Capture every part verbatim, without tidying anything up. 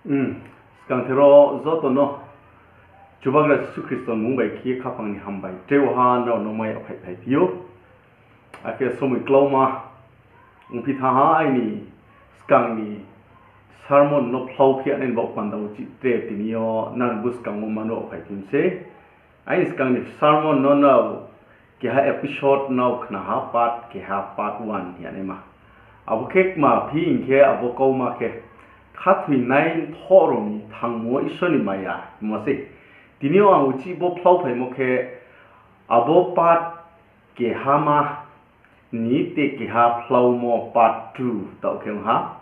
Hmm, skangther wo joto no Chubagra Jisu Khristo ni mmung bai khe khaphang ni hambai tre ha nrao no mai yag phai phai phi ou. Akhe somoi klauma ongphi thanng ha, aini skang ni sermon no phlao phi ya nai ni baoh panda wo chih tre tini yo nang buskang wo mano phai phi mi se. Aini skang ni sermon no nrao keha episode no khna ha, part keha, part one hing ya naima. Abo khe kma phi hing khe abo kauma khe khathoinai mthoh rao ni thangmo Isor ni maya hingmo sei. Tini yo ang uchih bo phlao phaimo khe abo part kehama ni te keha phlaomo part two taoh khe ong ha.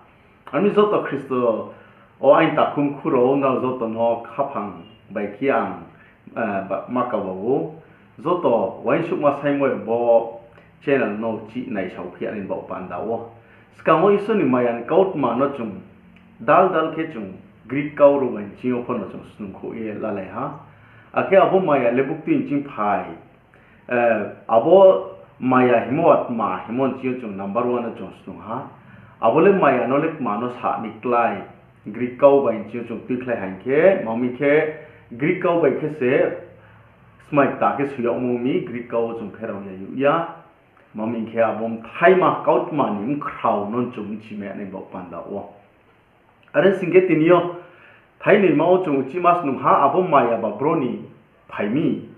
Ami joto Khristo wo aini takhu mkhu rao nrao joto no khaphang bai khe ang, eh, ba-, ma kaba ou. Joto uaingsouhma saimo bo channel no chih naisao phi ya nai ni baoh panda wo. Skang wo Isor ni maya ni kautma no chung dal dal khe chung Greek kau rao bai nching yo pho no chung snungkhouh ye lalai ha. Akhe abo maya le buktui nching phai, eh, abo maya hingmo, atma hingmo nching yo chung number one no chung snung ha. Abo le maya no le kma no sa ni klái, Greek kau bai nching yo chung tuikhlai ha hing khe, ma mi khe Greek kau bai khe se smai kta khe soi yagmo mi, Greek kau wo chung pherao ya youh ya. Ma mi khe abo mthaima kautma ni mkhrao no chung bchimai ya nai baoh panda wo. Are sing khe tini yo thainoima wo chung uchih ma snung ha, abo maya ba bro ni phai mi,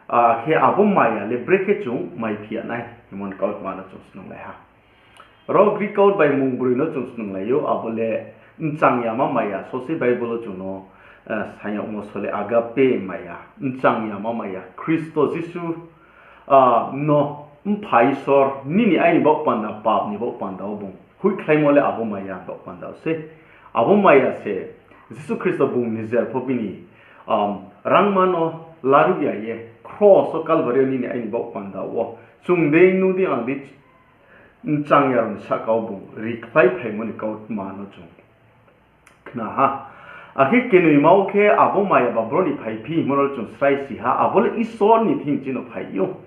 akhe abo maya le brekhe chung maiphi ya nai hingmo ni kautma no chung snunglai ha. Ro Greek kau bai mungbroi no chung snunglai ou, abo le mchang yama maya, sose Bible wo chung no, eh, sa yagmo so le agape maya, mchang yama maya, Khristo Jisu, ah, no, Mpha Isor, nini aini baoh panda, pap ni baoh panda wo bung hoihkhlaimo le abo maya baoh panda wo sei. Abo maya se Jisu Khristo bung nijer pho bini, um, rangma no laruh ya ye, kros wo Kalvari yo nini aini baoh panda wo chung dei, nung dei, ang dei, mchang ya rao ni sahka wo bung rikhlai phaimo ni kautma no chung khna ha. Akhe kenoima wo khe abo maya ba bro ni phaiphi hingmo no chung srai si ha, abo le Isor ni thing chini no phai ou.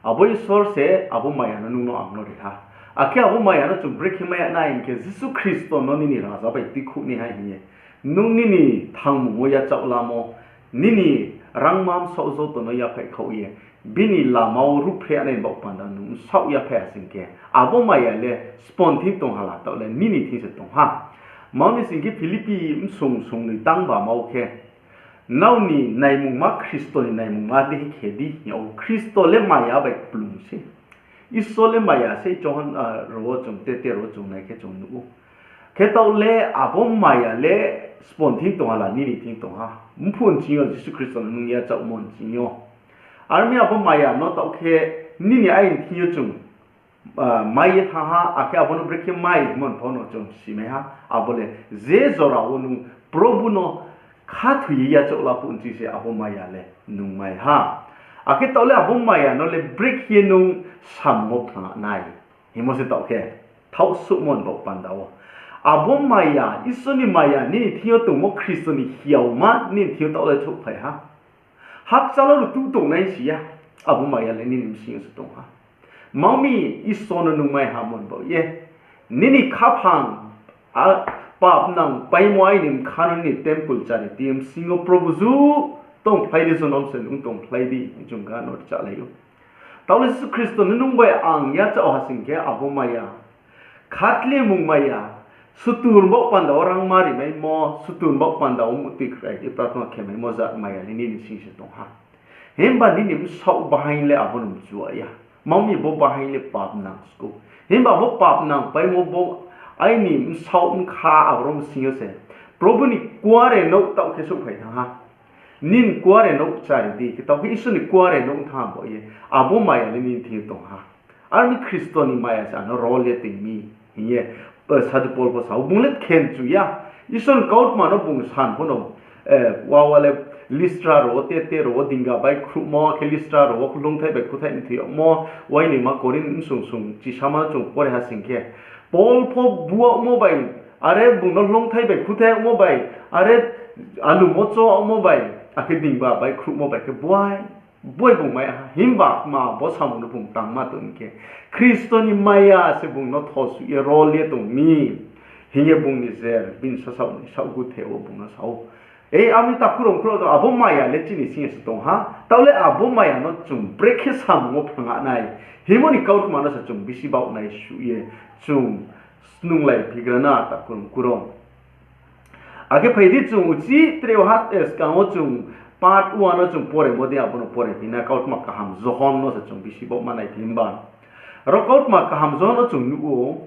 Abo Isor se abo maya no nung no ang no ri ha. Akhe abo maya no chung brekhe mai ya nai hing khe Jisu Khristo no nini raja bai tuikhouh nai ha hing ye. Nung nini thangmung wo yachaoh lamo, nini rangma bsaoh joto no yaphaih khaoh ye, bini lama wo ruhphreh ya nai ni baoh panda nung bsaoh yaphaih ha sing khe, abo maya le sbo ni thing tong ha la, taoh le nini thing se tong ha. Ma mi sing khe Philippi bsung sungnoi tang ba ma wo khe, nrao ni naimungma Khristo ni naimungma dei khe khe di hing ou. Khristo le maya bai kplung se. Isor le maya se, Johon, ah, ro wo chung te te ro chung nai khe chung nuh ou. Khe taoh le abo maya le sbo ni thing tong ha la, nini thing tong ha. Mphuh nching yo Jisu Khristo no nung yachaohmo nching yo. Are mi abo maya no taoh khe nini aini thing yo chung, ah, mai ye thanng ha, akhe abo no brekhe mai hingmo ni pho no chung simai ha. Abo le je jora wo nung Probhu no khathoi ye yachaoh la phuh nching se abo maya le nung mai ha. Akhe taoh le abo maya no le brekhe ye nung samung wo phna nai hingmo se taoh khe, thaohsouhmo ni baoh panda wo. Abo maya, Isor ni maya nini thing yo tongmo, Khristo ni hiaoma nini thing yo taoh le souhphai ha. Hakchal wo ruhtuh tongnai si ya, abo maya le nini bsing yo se tong ha. Ma mi Isor no nung mai ha mo ni baoh ye, nini khaphang, a, papnang paimo aini bkha no nini temple chari di, bsing yo Probhu ju tongphlai di, jonom se nung tongphlai di, chung ga no rchalai ou. Taoh le Jisu Khristo no nung bai ang yachaoh ha sing khe abo maya, khatlemung maya, sutur baoh panda wo rangma rimaimo, sutur baoh panda wo muhtui khrai di prarthana khemaimo jat maya le nini bsing se tong ha. Himba nini bsaoh bahaing le abo no mchu ya. Ma mi bo bahaing le papnang skou. Himba bo papnang paimo bo aini bsaoh bkha aboro bsing yo se Probhu ni kuarenouh taoh khe souhphai thanng ha. Nini kuarenouh chari di, khe taoh khe Isor ni kuarenouh thanng bo ye, abo maya le nini thing yo tong ha. Are mi Khristo ni maya se ano rol ye toing mi, hing ye, eh, Sadhu Pol pho sa ou, bung le khe mchu ya. Isor ni kautma no bung san pho no, eh, wa wa le Listra rao wo, te te rao wo, dinga bai khruhmo, khe Listra rao wo hloungthai bai khuthaih mthoi yagmo, uainoima Korinth bsung sung chisama no chung pore ha sing khe, Pol pho buagmo bai, are bung no hloungthai bai khuthaih yagmo bai, are alumo chomo bai, akhe dingba bai khruhmo bai khe buai, buai bung mai ha. Himba ma bo samung no bung tangma tong khe, Khristo ni maya se bung no thosuh ye rol ye tong mi. hing ye bung ni jer, bini sasaoh ni saohguthe wo bung no sa ou. Ei, ami takhu rao mkhu rao, abo maya le chini sing ye se tong ha. Taoh le abo maya no chung brekhe samung wo phrang nai hingmo ni kautma no se chung bisi baoh nai suh ye chung snunglai phigra na, takhu rao mkhu rao. Akhe phai di, chung uchih tre ha, skang wo chung part one no chung poremo dei, abo no pore phi na, kautma kaham Johon no se chung bisi baoh ma nai phi himba. Aro kautma kaham Johon no chung nuh ou,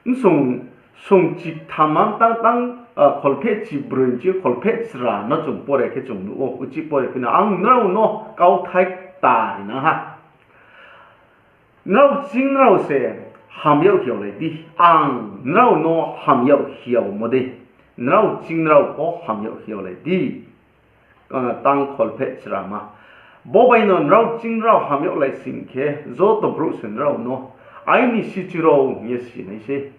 bsung, sung chitham mtang tang, kholpheh chibroi ni chi kholpheh chra no chung pore khe chung nuh ou, uchih pore phi na, ang nrao no kauthai kta ri na ha. Nrao ching nrao se ham yag hiaolai di, ang nrao no ham yag hiaomo dei, nrao ching nrao pho ham yag hiaolai di. Tang kholpheh chrama. Bo bai no nrao ching nrao ham yaglai sing khe, joto brouh se nrao no aini sichu rao hing ye si nai sei.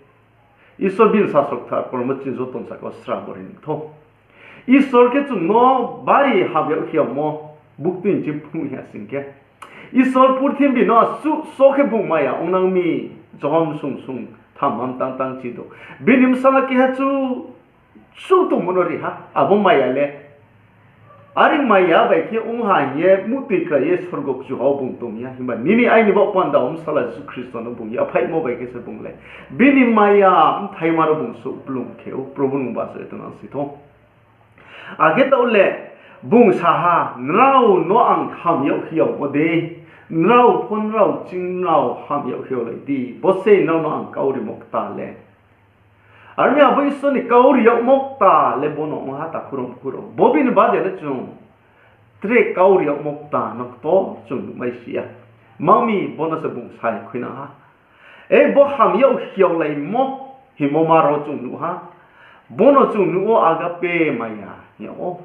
Isor bini sasrokthar pormo chini joto ni saka wo srabo ri ni thou. Isor khe chung no bari ham yag hiaomo, buktui ni ching phnuh ya sing khe, Isor purthimbi no asuh so khe bung maya ongnang mi. Johon sung sung tham mtang tang chi do. Bini bsala keha chu suh tongmo no ri ha, abo maya le. Are maya bai khe ong ha hing ye muhtoi krai ye sorgo kchuha wo bung tong ya. Himba nini aini baoh panda wo bsala Jisu Khristo no bung yaphaihmo bai khe se bung le bini maya bthaima no bung souhplung khe ou, Probu nung bachoi ye tongnang si thou. Akhe taoh le bung sa ha, nrao no ang ham yag hiaomo dei, nrao pho nrao ching nrao ham yag hiaolai di, bo se nrao no ang kau rimo kta le. Are mi abo Isor ni kau ri yagmo kta le bo no ong ha, takhu rao mkhu rao. Bo bini bade le chung tre kau ri yagmo kta no ktor chung nuhmai si ya. Mang mi bo no se bung sa ye khuinang ha. Ei, bo ham yag hiaolaimo hingmo ma rao chung nuh ha. Bo no chung nuh ou agape maya hing yag ou.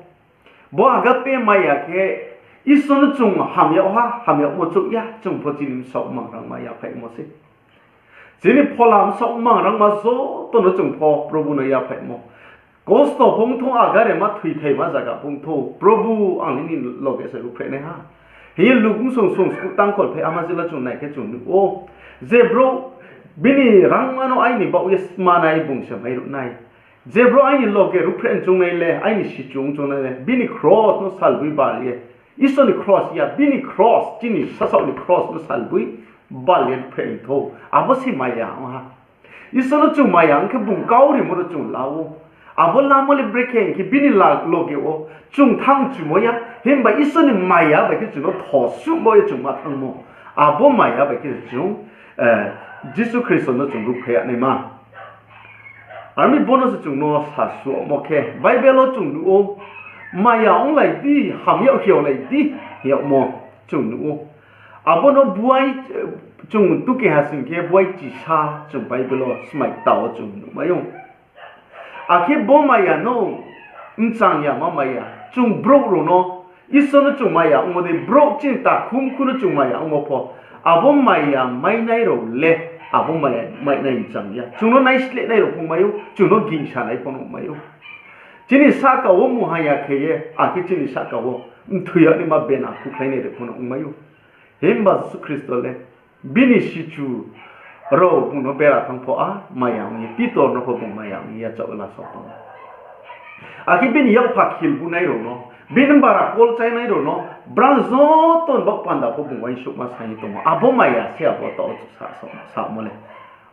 Bo agape maya khe Isor no chung ham yag ha, ham yagmo chouh ya, chung pho chini bsaoh mangrangma yaphaihmo sei. Chini phola bsaoh mangrangma joto no chung pho Probu no yaphaihmo. Kosto pho ong thou, agarema thoithaima zaga pho ong thou, Probu ang nini loge se ruhphreh nai ha, hing ye Luk bsung sung skuh tang kholpheh ama jila chung nai khe chung nuh ou. Je brouh bini rangma no aini baoh ye smanai bung se mairuh nai. Je brouh aini loge ruhphreh ong choungnai le, aini sichu ong choungnai le, bini kros no salboi bal ye, Isor ni kros ya, bini kros, chini sasaoh ni kros no salboi bal ye ruhphreh ong thou. Abo se maya ong ha. Isor no chung maya ong khe bung kau rimo no chung la ou. Abo lamo le brekhe hing khe bini la-, loge wo chung thanng chumo ya, himba Isor ni maya bai khe chung no thosuhmo ye chung ma thanngmo. Abo maya bai khe chung, Jisu Khristo no chung ruhphreh yag naima. Are mi bo no se chung no sasuhmo khe, Bible wo chung nuh ou, maya onglai di, ham yag hiaolai di, hing yagmo chung nuh ou. Abo no buai, chung tuke ha sing khe buai chisa chung Bible wo smai kta wo chung nuhmai ou. Akhe bo maya no mchang yama maya, chung brouh rao no, Isor no chung maya ongmo dei, brouh chini takhu mkhu no chung maya ongmo pho, abo maya mainai rao le, abo maya mainai mchang ya. Chung no naislehnai rao pho ongmai ou, chung no gingsanai pho no ongmai ou. Chini sahka wo mungha ya khe ye, akhe chini sahka wo mthoi yag naima bena khukhlainai rao pho no ongmai ou. Himba Jisu Khristo le bini sichu rao bung no bera thanng pho a maya ong ye, Pitor no pho bung maya ong ye yachaoh la sao tong ou. Akhe bini yakpha khil bunai rao no, bini bara kol chainai rao no, brang joto ni baoh panda pho bung uaingsouhma saing ye tong ou. Abo maya se abo taoh wo sa-, sa-, samo le.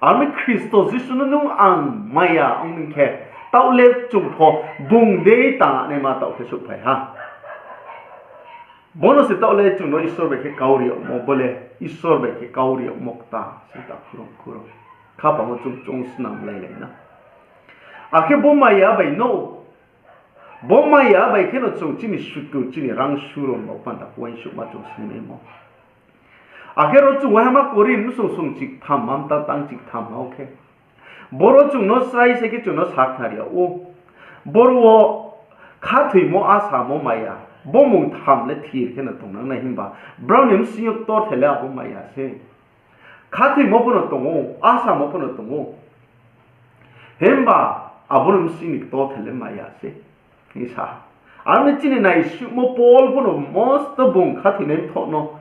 Are mi Khristo Jisu no nung ang maya ong ni khe, taoh le chung pho bung dei tang naima taoh khe souhphai ha. Bo no se taoh le chung no Isor bai khe kau ri yagmo, bo le Isor bai khe kau ri yagmo kta se takhu rao mkhu rao. Khaphang wo chung chung snam lailai na. Akhe bo maya bai no, bo maya bai khe no chung chini sutur, chini rangsu rao ni baoh panda uaingsouhma chung sinaimo. Akhe ro chung uaihama Korinth bsung sung chiktham mtang tang chiktham ma wo khe, boro chung no srai se khe chung no sakhnari yag ou. Boro wo khathoimo, asamo, maya, bo mung tham le thir khe no tongnang nai, himba brao ni bsing yo ktorther le abo maya se. Khathoimo pho no tong ou, asamo pho no tong ou. Himba abo ni bsing ni ktorther le maya se, hing sa ha. Aro ni chini naisuhmo Paul pho no mosto bung khathoinai mthoh no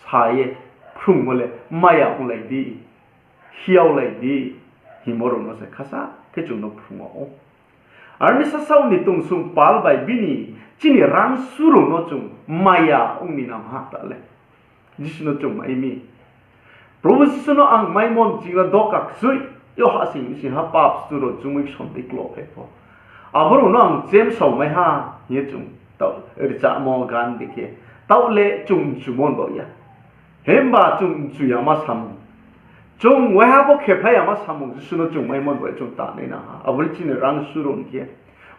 sa ye phrungmo le, maya onglai di, hiaolai di, hingmo rao no se khasa khe chung no phrung ou. Aro ni sasaoh ni tongsong pal bai bini chini rangsu rao no chung maya ong ni nang ha ta le. Jisu no chung mai mi. Probhu Jisu no ang maimo mching yo doka kchoi yo hahsoing bsing ha pap stu rao chumui ksom dei klo phai pho. Abo rao no ang chemsao mai ha hing ye chung taoh rchamo gan dei khe. Taoh le chung mchumo baoh ya. Himba chung mchu yama samung. Chung waiha pho khephlai yama samung Jisu no chung maimo baoh ye chung tanai nang ha. Abo le chini rangsu rao ni khe.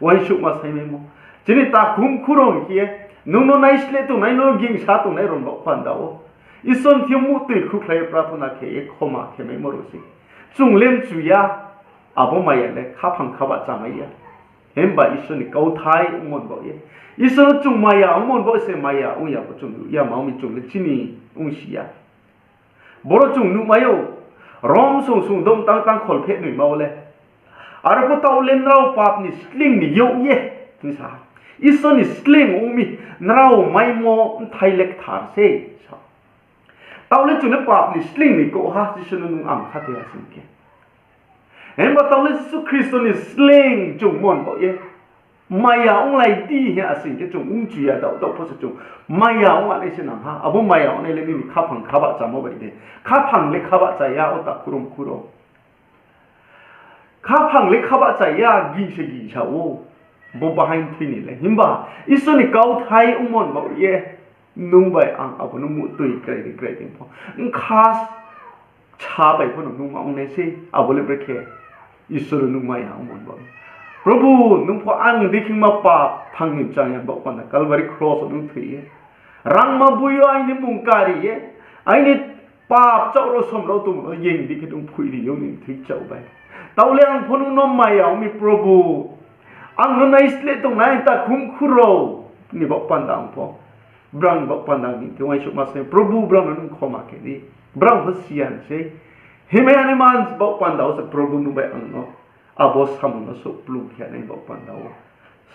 Uaingsouhma saimaimo. Chini takhumkhu rao ni khe. Nung no naisleh tongnai, nung no gingsa tongnai rao ni baoh panda wo. Isor ni thing yo muhtoi khukhlai ye prarthana khe ye khoma khe maimo rao se. Chung le mchu ya, abo maya le khaphang khabah chamai ya. Himba Isor ni kauthai ongmo ni baoh ye. Isor no chung maya ongmo ni baoh se maya ong ya pho chung nuh ya, ma ong mi chung le chini ongsi ya. Boro chung nuhmai ou, Rom song song dom tang tang kholpheh noi ma wo le. Aro pho taoh le nrao pap ni sleing ni youh ye, hing sa ha. Isor ni sleing ong mi, nrao maimo bthai le kthar se, sa. Taoh le chung le pap ni sleing ni kouh ha, Jisu no nung ang khathoi ha sing khe. Himba taoh le Jisu Khristo ni sleing chung mon baoh ye. Maya onglai di hing asing khe chung ongchu ya, daoh daoh pho se chung maya ong nai se nang ha. Abo maya ongnai le nini khaphang khabah chamo bai de. Khaphang le khabah cha ya, o takhu rao mkhu rao. Khaphang le khabah cha ya, ging se gingsa ou. Bo bahaing thoi ni le. Himba Isor ni kauthai ongmo ni baoh ye, nung bai ang abo no muhtoi krai di krai di pho. Bkha sa bai pho no nung ma ong nai sei, abo le brekhe Isor no nung maya ongmo ni baoh ye. Probhu, nung pho ang dei khingma pap thanng ni chang ya baoh panda Kalbari kros wo nung thoi ye. Rangma bui yo aini mmung kari ye, aini pap chaoh rao som rao tongmo no yeng dei khe nung phoih ri yo ni thoi chaoh bai. Taoh le ang pho nung no maya ong mi Probhu. Ang no naisleh tongnai takhu mkhu rao ni baoh panda ang pho. Brang ni baoh panda ang ni khe uaingsouhma se Probhu brang no nung khoma khe di. Brang pho si ya sei. Himai ya nai man baoh panda wo se Probhu nung bai ang no abo samung no souhplung khe nai baoh panda wo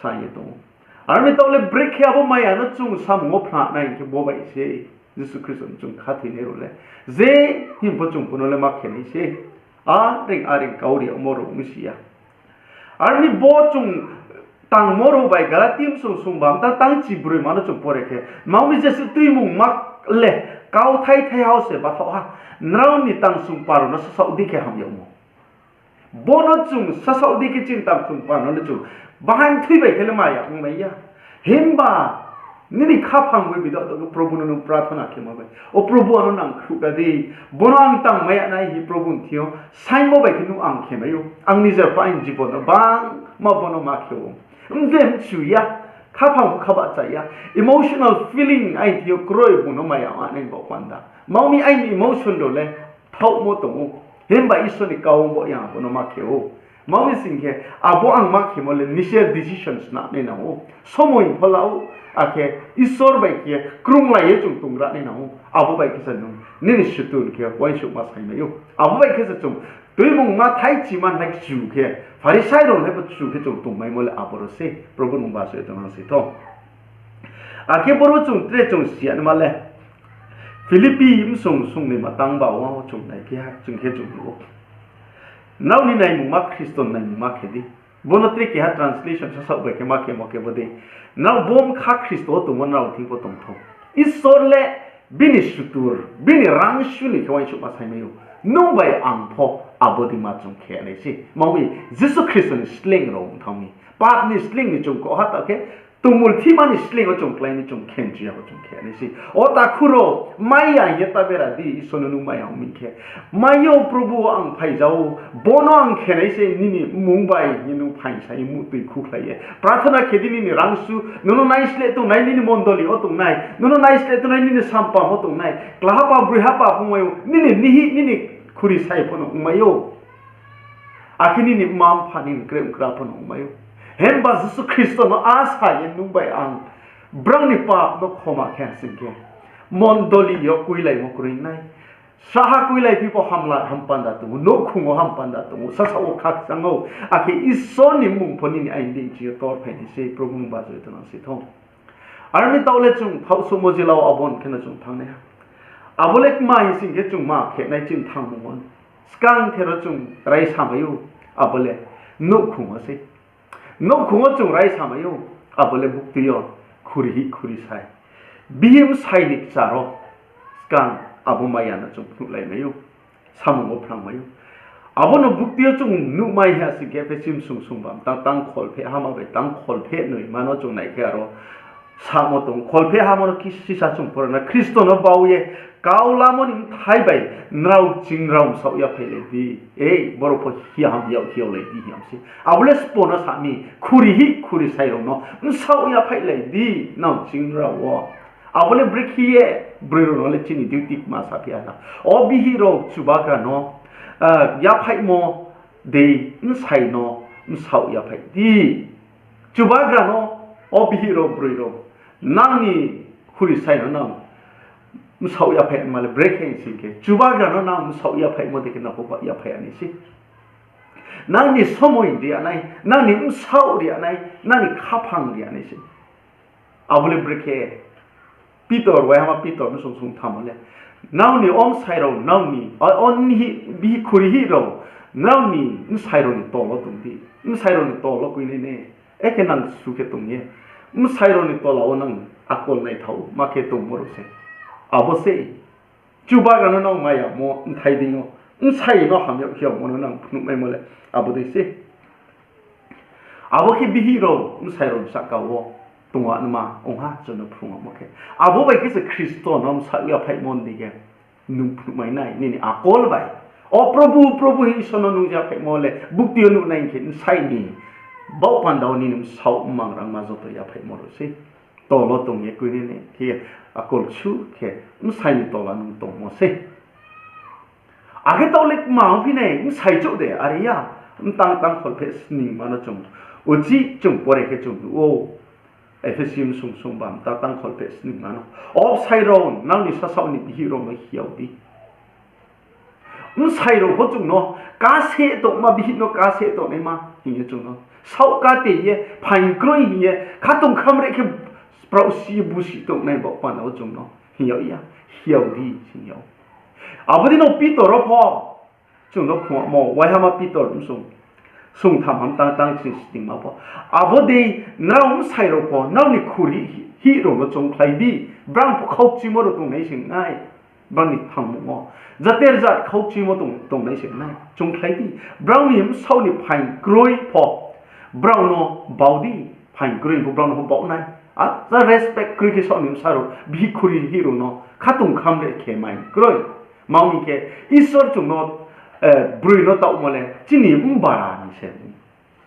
sa ye tong ou. Aro ni taoh le brekhe abo maya no chung samung wo phnanai hing khe bo bai se Jisu Khristo no chung khathoinai rao le. Je hing pho chung pho no le ma khe nai se. A reing a reing kau ri yagmo rao ongsi ya. Aro ni bo chung tangmo rao bai Galati bsong song bam ta tang chi broi ma no chung pore khe. Ma ong mi Jisu tuimungma le kauthai thaiha wo se bathaoh ha. Nrao ni tangsong pa rao no sasaoh di khe ham yagmo. Bo no chung sasaoh di khe chini tangsong pa no le chung bahaing thoi bai khe le maya ongmai ya. Himba nini khaphang bai bidoh doh khe Probhu no nung prarthana khemo bai, O Probhu, ano nang khruh da di, bo no ang tangmai ya nai hing Probhu ni thing yo saingmo bai khe nung ang khemai ou. Ang nijer pho aini jibon no bangma bo no ma khe ou. Mde mchu ya, khaphang pho khabah cha ya, emotional feeling aini thing yo kroi bung no maya ong nai baoh panda. Ma ong mi aini emotion rao le thaohmo tong ou. Himba Isor ni kau ong baoh ye ang abo no ma khe ou. Ma ong mi sing khe, abo ang ma khemo le nijer decision snam nai nang ou. Somoi pho la ou, akhe Isor bai khe krunglai ye chung tongra nai nang ou. Abo bai khe se nung nini sutur khe uaingsouhma saimai ou. Abo bai khe se chung tuimungma thai chima nai kchu khe, Pharisai rao nai bo kchu khe chung tongmaimo le aboro se, Probhu nung baso ye tongnang si thou. Akhe boro chung tre chung si ya naima le, Philippi bsong song ni ma tang ba wo chung nai khe ha, chung khe chung nuh ou. Nrao ni naimungma Khristo ni naimungma khe di. Bo no tre keha translation sasaoh bai khe ma khemo khe bo dei. Nrao bo bkha Khristo wo tongmo nrao thing pho tongthou. Isor le bini sutur, bini rangsu ni khe uaingsouhma saimai ou. Nung bai ang pho abo dei ma chung khe nai se. Ma ong mi Jisu Khristo ni sleing rao ong thanng mi. Pap ni sleing ni chung kau ha ta khe, tongmulthima ni sleing wo chung klái mi chung khenchu ya pho chung khe nai se. O takhu rao, maya hing ye ta bera di, Isor no nung maya ong mi khe. Mai yo Probhu ang phai ja ou, bo no ang khe nai se nini mmung bai hing ye nung phaingsa ye muhtoi khukhlai ye. Prarthana khe di nini rangsu, nung no naisleh tongnai nini mondoli wo tongnai, nung no naisleh tongnai nini sampam wo tongnai, klaha pa, broiha pa phungmai ou, nini nihi, nini khuri sai pho no ongmai ou. Akhe nini mma mpha nini krem kra pho no ongmai ou. Himba Jisu Khristo no asa ye nung bai ang brao ni pap no khoma khe sing khe, mondoli yo kuilaimo kroi nai. Sraha kuilai phi pho hamla hampanda tong ou, nouhkhong wo hampanda tong ou, sasaoh wo khakchang ou, akhe Isor ni mmung pho nini aini deing ching yo tor phai nai se, Probhu nung bajo ye tongnang si thou. Aro ni taoh le chung thaohsouhmo jila wo abo ni khe no chung thanng nai ha. Abo le kma hing sing khe chung ma khe nai chini thanngmung wo. Skang the ro chung raisamai ou, abo le nouhkhong wo sei. Nouhkhong wo chung raisamai ou, abo le buktui yo khuri hih khuri sai. Bihih bsai ni kchar wo skang abo maya no chung phnuhlaimai ou, samung wo phrangmai ou. Abo no buktui yo chung nuhmai ha sing khe, Ephesi bsung sung bam tang tang kholpheh hama bai tang kholpheh noima no chung nai khe aro samo tong, kholpheh hama no khe sisa chung pore na, Khristo no bau ye kau lamo ni bthai bai nrao ching nrao bsaoh yaphaih lai di. Ei, boro pho hiya ham yag hiao lai di hing yam se. Abo le sbo no sa mi, khuri hih khuri sai rao no bsaoh yaphaih lai di, nrao ching nrao wo. Abo le brekhe ye broi rao no le chini duty kma saphi ha na. O bihih rao, Chubagra no, ah, yaphaihmo dei bsai no bsaoh yaphaih di. Chubagra no, o bihih rao, broi rao, nang ni khuri sai no nang bsaoh yaphaih ma le brekhe sing khe, Chubagra no nang bsaoh yaphaihmo dei khe nang pho yaphaih ya nai se. Nang ni somoi ri ya nai, nang ni bsaoh ri ya nai, nang ni khaphang ri ya nai se. Abo le brekhe Pitor, waihama Pitor bsung sung tham wo le, nrao ni o bsai rao, nrao ni, o, o bihih khuri hih rao, nrao ni bsai rao ni tol wo tong di, bsai rao ni tol wo kuinai ne, ekhe nang su khe tong ye, bsai rao ni tola wo nang akol naithao ma khe tongmo rao se. Abo se Chubagra no nang mayamo bthai deing yo, bsai no hamyag hiaomo no nang phnuhmaimo le abo dei se. Abo khe bihih rao, bsai rao ni sahka wo tongma ong ha, chung no phrungmo khe. Abo bai khe se Khristo no bsaoh yaphaihmo ni khe nung phnuhmai nai, nini akol bai. O Probhu, Probhu hing Isor no nung yaphaihmo le, buktui yo nuh nai hing khe, bsai ni baoh panda wo nini bsaoh mmang rangma joto yaphaihmo rao sei. Tol wo tong ye kuinai ne khe, akol su khe, bsai ni tola nung tongmo sei. Akhe taoh le kma ongphi nai, bsai chouh de, are ya, mtang tang kholpheh sningma no chung, uchih chung pore khe chung nuh ou. Ephesi bsung sung bam ta tang kholpheh sningma no. O bsai rao, nrao ni sasaoh ni bihih rao no hiao di. Bsai rao pho chung no, kaseh tongma bihih no kaseh tongnaima hing ye chung no saoh kate ye, phaing kroi hing ye, khatong khamre khe, spraohsi ye busi tongnai baoh panda wo chung no hing yag ya, hiao di hing yag ou. Abo dei no Pitor rao pho chung no phrungmo, waihama Pitor bsung sung tham ham tang tang ching sningma pho. Abo dei nrao bsai rao pho nrao ni khuri hih rao no choungkhlai di, brang pho khaukchimo rao tongnai se nai, brang ni thangmung wo jater jat khaukchimo tong, tongnai se nai, choungkhlai di, brang ni bsaoh ni phaing kroi pho brao no bau di, phaing kroi pho brao no pho bau nai. Acha respect kroi khe saoh ni bsa rao, bihih khuri hih rao no khatong khamre khe mai kroi. Tma hing khe, Isor chung no, eh, broi no taohmo le chini mbara ni se.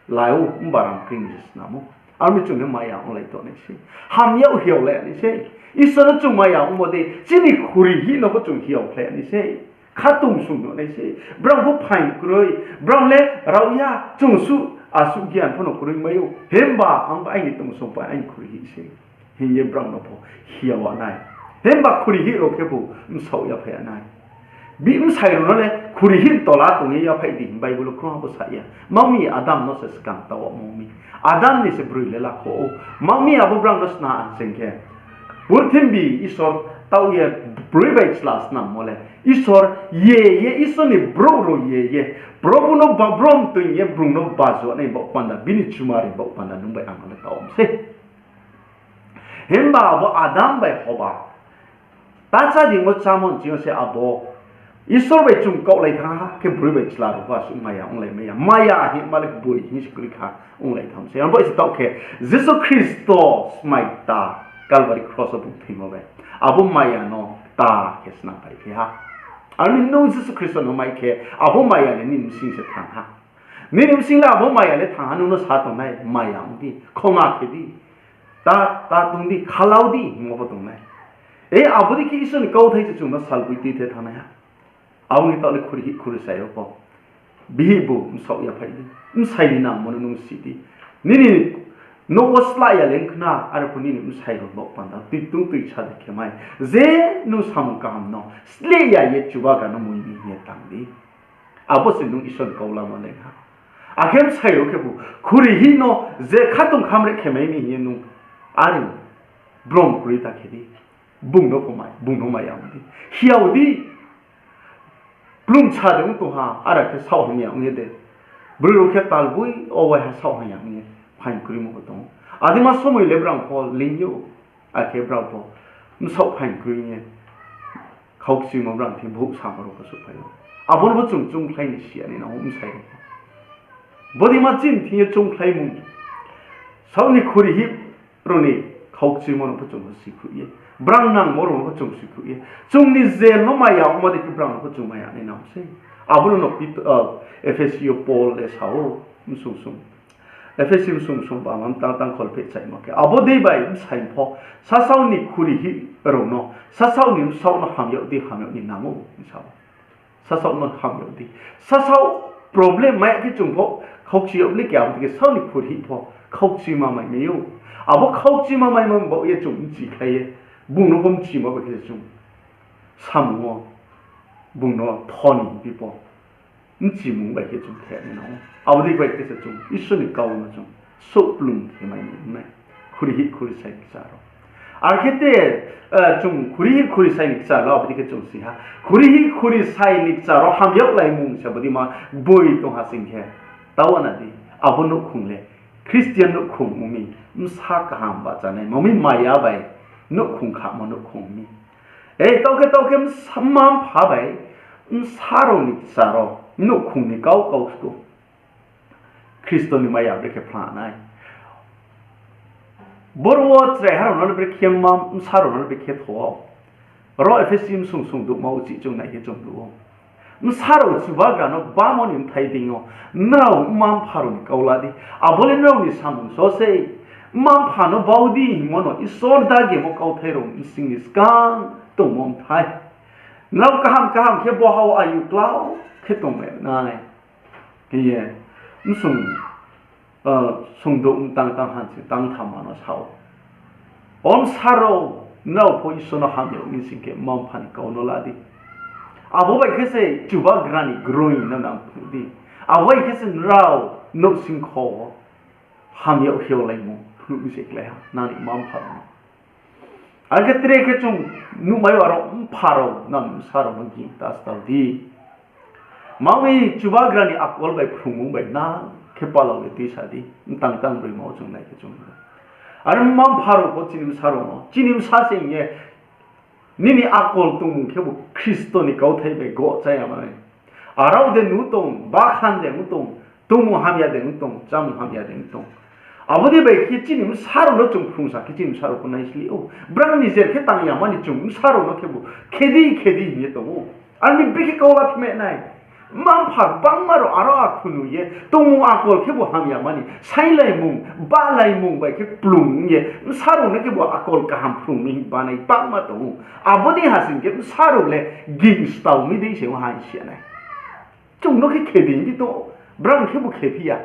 Lai ou, mbara mkri ni se snam ou. Aro mi chung no maya onglai tongnai se. Hamyag hiaolai nai se. Isor no chung maya ongmo dei, chini khuri hih no pho chung hiaokhlai nai se. Khatong sung no nai se. Brang pho phaing kroi, brang le rao ya, chung suh asuh gian pho no kroi mai ou. Himba ang ba aini tong song pa aini khuri hih se. Hing ye brao no pho hiao ya nai. Himba khuri hih rao khebu bsaoh yaphai ya nai. Bi bsai rao no le khuri hih tola tong ye yaphai di hing Bible wo krungha bo sa ya. Tma mi Adam no se skang taoh wo mi. Adam ni se broi le lakho ou. Tma mi abo brao no sna sing khe, purthimbi Isor taoh ye broi bai chla snammo le, Isor ye ye, Isor ni brouh rao ye ye, Probhu no ba brom toing ye, brung no bajuanai baoh panda, bini chumari baoh panda nung bai ang no le taoh mi sei. Himba abo Adam bai Hoba ta chá dingmo chámo nching yo se abo Isor bai chung kaohlai thanng ha khe broi bai chla rao pho asuh maya onglai mai ya. Maya hingma le boi hing se kroi kha onglai tham se. Abo se taoh khe Jisu Khristo smai kta Calvary cross wo bung thoimo bai abo maya no kta khe snam pai phi ha. Aro ni nung Jisu Khristo no mai khe abo maya le nini bsing se thanng ha. Nini bsing le abo maya le thanng ha, nung no sa tongnai maya ong di, khoma khe di, ta, ta tong di, khalau di hingmo pho tongnai. E, abo dei khe Isor ni kauthai se chung no salboi tuithe thanngnai ha. Abo ni taoh le khuri hih khuri sai yo pho, bihih bu bsaoh yaphai di, bsai ni nangmo no nung si di. Nini nouh wo slah ya le khna, are pho nini bsai rao baoh panda tui tong tui sa de khe mai. Je nung samung kaham no sleh ya ye Chubagra no moi mi hing ye tang di. Abo se nung Isor ni kau lama nai ha. Akhe bsai rao khebu khuri hih no je khatong khamre khe mai mi hing ye nung are brom kroi ta khe di. Bung no pho mai, bung no mai ya ong di. Hiao di. Kplung sa de ong tong ha, are khe saoh hamya ong ye de. Broi rao khe talboi o waiha saoh hamya ong ye phaing kroimo bo tong ou. Adaima somoi le brang pho leing ou, akhe brao pho bsaoh phaing kroi ye khaukchimo brang thing bhouh samo rao pho souhphai ou. Abo no bo chung choungkhlai ni si ya ni nang ou bsai rao pho. Bodeima chini thing yo choungkhlaimung, saoh ni khuri hih rao ni khaukchimo no pho chung sikhruh ye, brang nangmo rao no pho chung sikhruh ye, chung ni je no maya ongmo dei khe brang no pho chung maya nai nang sei. Abo no no Pit-, ah, Ephesi yo Paul le sa ou, bsung sung. Ephesi bsung sung ba mam tang tang kholpheh chaimo khe, abo dei bai bsai pho sasaoh ni khuri hih rao no, sasaoh ni bsaoh no ham yag di, ham yag ni nang ou, sa ou. Sasaoh no ham yag di. Sasaoh problem mai ya khe chung pho khaukchi yag le khe, abo dei khe saoh ni khuri hih pho khaukchima mai mai ou. Abo khaukchima mai mai baoh ye chung bchikhlai ye, bung no pho bchimo bai khe se chung samung wo bung no thoni hingphi pho bchimung bai khe chung khe nai nang ou. Abo dei bai khe se chung Isor ni kau no chung souhplung khe mai nai. Khuri hih khuri sai kchar rao. Ar khe te, eh, chung khuri hih khuri sai ni kchar rao abo dei khe chung si ha. Khuri hih khuri sai ni kchar rao ham yag laimung se bodeima boi tong ha sing khe, tau ana di, abo nouhkhong le Christian nouhkhong ong mi, bsa kaham bahchanaima mi, maya bai nouhkhong khamo nouhkhong mi. Ei, tau khe, tau khe bsa, mma mpha bai bsa rao ni kchar rao nouhkhong ni kau kau sku Khristo ni maya brekhe phla nai. Boro wo chraiha rao no le brekhe mma, bsa rao no le brekhe tho ou. Ro Ephesi bsung sung douhma uchih chung nai khe chung nuh ou. Bsa rao, Chubagra no gbamo ni bthai deing yo nrao mma mpha rao ni kau la di. Abo le nrao ni samung so sei. Mma mpha no bau di hingmo no Isor dagimo kauthai rao bsing ni skang tongmo bthai. Nrao kaham kaham khe boha wo ayu klau khe tongmai nai. Hing ye, bsung, ah, sungdouh mtang tang hansi tang thamma no sa ou. O bsa rao, nrao pho Isor no ham yag mi sing khe mma mpha ni kau no la di. Abo bai khe se Chubagra ni groing no nang phnuh di. Abo bai khe se nrao nouhsingkho wo ham yag hiao laimung phnuh mi se klái ha nang ni mma mpha rao no. Are khe tre khe chung nuhmai ou, aro mpha rao, nang bsa rao no ging ta stao di. Mami Chubagra ni akol bai phrungmung bai nang khe palao ye tuisa di, mtang tang broima wo chung nai khe chung. Are mma mpha rao pho chini bsa rao no, chini bsa se hing ye, nini akol tongmung khebu Khristo ni kauthai bai goh chá ya mani. Arao de nu tong, bakhan de nu tong, tongmung hamya de nu tong, chámung hamya de nu tong. Abo dei bai khe chini bsa rao no chung phrungsa khe chini bsa rao pho naisli ou. Brang ni jer khe tang ya mani chung bsa rao no khebu khe di, khe di hing ye tong ou. Ar ni brekhe kau la phi mai nai. Mma mpha gbangma rao aro akhu nu ye, tongmung akol khebu hamya mani, sailaimung, bahlaimung bai khe kplung ye, bsa rao no khebu akol kaham phrung mi banai gbangma tong ou. Abo dei ha sing khe bsa rao le ging stao mi dei se ong ha hing si ya nai. Chung no khe khe di hing di tong ou, brang khebu khe phi ya.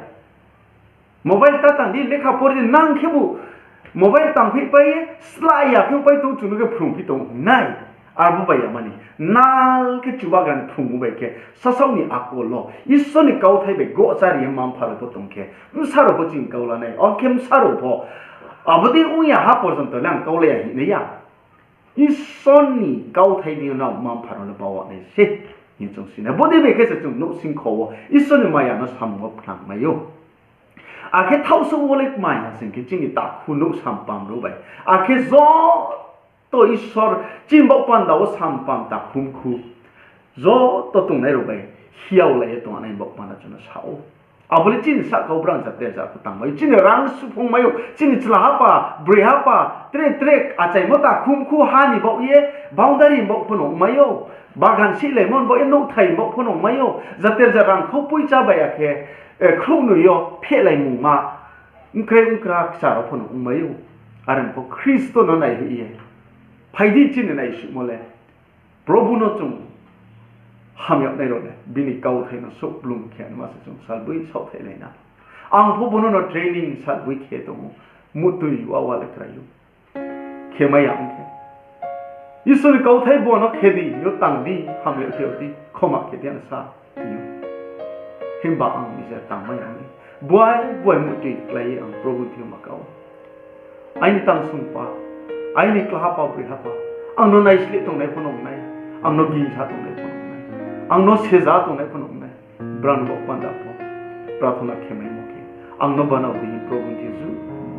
Mobile ta tang di, lekha pori di, nang khebu mobile tang phi pai ye, sla ya khe pai tong, chung no khe phrung phi tong nai. Abo bai ya mani, nal khe Chubagra ni phrungmung bai khe, sasaoh ni akol wo Isor ni kauthai bai goh chári ye mma mpha rao pho tong khe, bsa rao pho chini kau la nai, ong khe bsa rao pho abo dei ong ya ha porjonto le ang kau la ya hing nai ya. Isor ni kauthai deing yo nrao mma mpha rao no baoh nai se, hing chung si nai. Bo dei bai khe se chung nouhsingkho wo Isor ni maya no samung wo phnang mai ou. Akhe thaohsuh wo le kmai ha sing khe chini takhu nouh sampam rao bai, akhe joto Isor chini baoh panda wo sampam takhumkhu, joto tongnai rao bai hiaolai ye tongnai baoh panda chung no sa ou. Abo le chini sahka wo brang jate ja pho tang mai ou, chini rang suphung mai ou, chini chlahapa, broihapa, tre tre achaimo takhumkhu ha ni baoh ye, boundary baoh pho no ong mai ou, bagan sihlaimo ni baoh ye, nouhthai baoh pho no ong mai ou, jate ja rangkhau poicha bai ya khe, eh, khrouhnoi yo phehlaimungma, bkrai bkra kchar rao pho no ong mai ou. Are pho Khristo no naihoih ye phai di, chini naisuhmo le Probhu no chung hamyag nai rao le bini kauthai no souhplung khe nma se chung salboi saohthai lai na. Ang pho bono no training salboi khe tong ou, muhtoi wa wa le krai ou. Khe mai ya ong khe, Isor ni kauthai bo no khe di, yo tang di, hamyag khe di, khoma khe di ang sa, hing ou. Himba ang ni je tang mai ya ong ni, buai buai muhtoi klái ye ang Probhu thing yo ma kau. Aini tangsongpa, aini klahapa, broihapa, ang no naisleh tongnai pho no ong nai, ang no gingsa tongnai pho no ong nai. Ang no seja tongnai pho no ong nai. Brang ni baoh panda pho prathona khe maimo khe, ang no bana di hing Probhu ni thing yo ju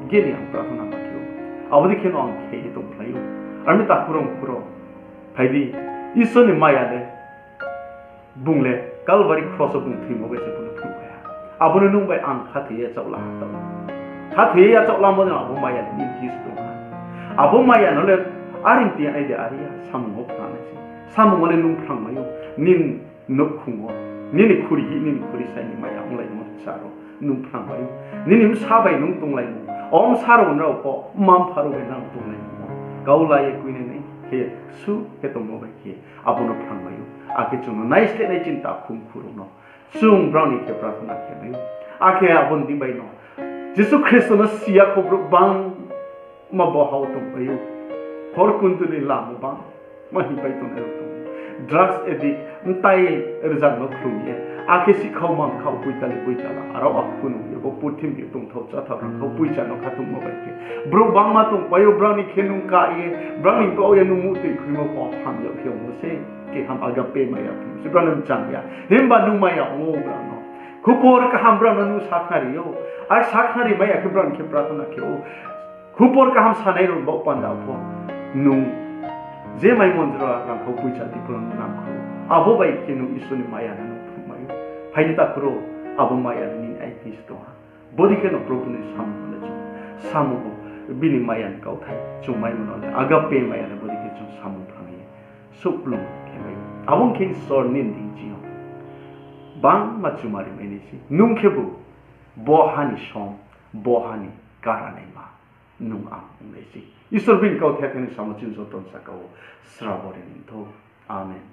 gini ang prathona ma khe ou. Abo dei khe no ang khe ye tongphlai ou. Armi takhu rao mkhu rao, phai di, Isor ni maya le, bung le Kalvari kros wo bung thoimo bai se bung no phnuhphai ha. Abo no nung bai ang khathoi ye yachaoh la ha tao. Khathoi ye yachaoh lamo no abo maya le nini thing yo se tong ha. Abo maya no le are ti ya nai de, are ya, samung wo phrang nai se. Samung wo le nung phrangmai ou, nini nouhkhong wo, nini khuri hi, nini khuri sai ni maya onglaimo sa rao nung phrangmai ou. Nini bsa bai nung tonglaimo, o bsa rao nrao pho, mma mpha rao bai nang tonglaimo no kau la ye kuinai nai khe, suh khe tongmo bai khe, abo no phrangmai ou. Akhe chung no naisleh nai chini takhu mkhu rao no chung brao ni khe prathona khe mai ou. Akhe abo ni deing bai no Jisu Khristo no si ya kho brouh bangma bo ha wo tongpai ou. Hor kuntu ni lama bangma hingpai tongnai rao tong ou. Drugs addict, mtai rzang no khlum ye, akhe sihkhau mangkhau, poitali poitala, aro akhu nung ye bo purthimbi yo tongthao cháthao rangkhau poicha no khatungmo bai khe, brouh bangma tongpai ou. Brao ni khe nung ka ye, brao ni baoh ye nung muhtoi khuimo pho ham yag khe ongmo se, keham agape maya phung se brao no mchang ya. Himba nung maya ong ou brao no. Khupor kaham brao no nung sakhnari ou. Ar sakhnari mai ya khe brao ni khe prathona khe ou. Khupor kaham sanai rao baoh panda pho nung je mai mondir wo rangkhau poicha di pho nung nang kho. Abo bai khe nung Isor ni maya no nung phnuhmai ou. Phai di takhu rao, abo maya le nini aiti se tong ha. Bodei khe no Probhu ni samung no le chung, samung wo bini maya ni kauthai chung maimo no le agape maya le bodei khe chung samung phrang ye souhplung khe mai ou. Abo ong khe Isor nini deing ching yo bangma chumari mai nai se. Nung khebu bo ha ni som, bo ha ni karanaima nung ang ong nai se. Isor bini kauthai thai ni samung chini joto ni saka wo srabo ri ni thou. Amen.